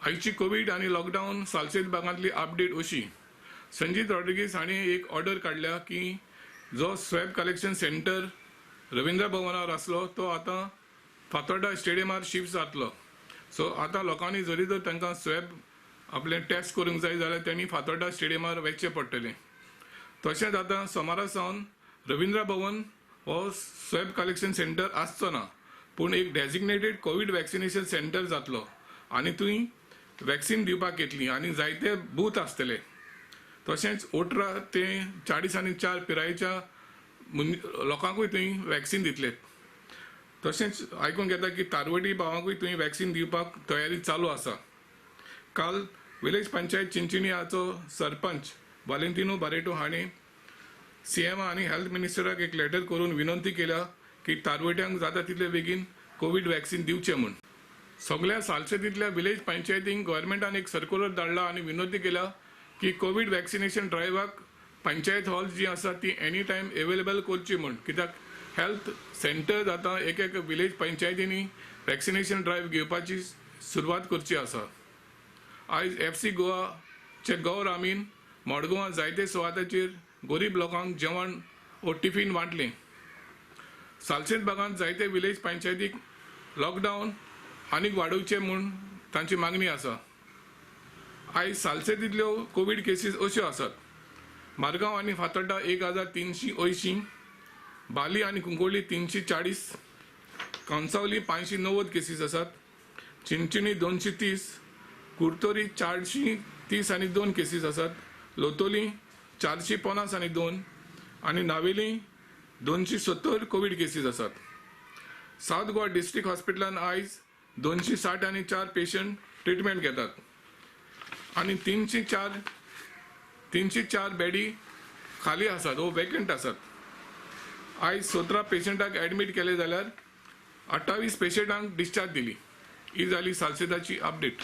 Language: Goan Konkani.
आयची कोवीड आनी लॉकडावन सालसेत भागांतली अपडेट अशी. संजीत रॉड्रिगीस हांणी एक ऑर्डर काडल्या की जो स्वॅब कलेक्शन सेंटर रविंद्र भवनार आसलो तो आतां फातोर्डा स्टेडियमार शिफ्ट जातलो. सो आतां लोकांनी जरी तर तांकां स्वॅब आपलें टेस्ट करूंक जाय जाल्यार तेणी फातोर्डा स्टेडियमार वचचें पडटलें. तशेंच आतां सोमारा सावन रविंद्र भवन हो स्वॅब कलेक्शन सेंटर आसचो ना, पूण एक डेजिग्नेटेड कोवीड वॅक्सिनेशन सेंटर जातलो आनी थंय वॅक्सिन दिवपाक येतली आनी जायते बूथ आसतले. तशेंच 18 ते 44 पिरायेच्या लोकांकूय थंय वॅक्सिन दितले. तशेंच आयकूंक येता की तारवटी भावांकूय थंय वॅक्सिन दिवपाक तयारी चालू आसा. काल विलेज पंचायत चिंचिणियाचो सरपंच वालेंतिनो बारेटो हाणें सीएम आनी हेल्थ मिनिस्टराक एक लेटर करून विनंती केल्या की तारवट्यांक जाता तितले बेगीन कोवीड वॅक्सिन दिवचें म्हूण. सगळ्या सालसेतींतल्या विलेज पंचायतींक गव्हर्मेंटान एक सर्कुलर धाडला आनी विनंती केल्या की कोवीड वॅक्सिनेशन ड्रायव्हाक पंचायत हॉल जी आसा ती एनी टायम एवेलेबल करची म्हूण. कित्याक हेल्थ सेंटर आतां एक एक विलेज पंचायतींनी वॅक्सिनेशन ड्रायव्ह घेवपाची सुरवात करची आसा. आयज FC गोवाचे गौर आमीन मडगांवां जायते सुवाताचेर गरीब लोकांक जेवण वो टिफीन वांटलें. सालसेत भागांत जायते विलेज पंचायतीक लॉकडावन आनीक वाडोवचें म्हूण तांची मागणी आसा. आयज सालसेतींतल्यो कोवीड केसीस अश्यो आसात. मारगांव आनी फातोड्डा 1380, बाली आनी कुंकोळ्ळी 340, कांसावली 590 केसीस आसात, चिंचिणी 230, कुर्तोरी 430 आनी 2 केसीस आसात, लोतोली 450 आनी 2 आनी नावेली 270 कोवीड केसीस आसात. सावथ गोवा डिस्ट्रिक्ट हॉस्पिटलान आयज 260 आनी 4 पेशंट ट्रिटमेंट घेतात आनी 304 बेडी खाली आसात वो वेकंट आसात. आयज 17 पेशंटाक एडमीट केले जाल्यार 28 पेशंटांक डिस्चार्ज दिली. ही जाली सालसेदाची अपडेट.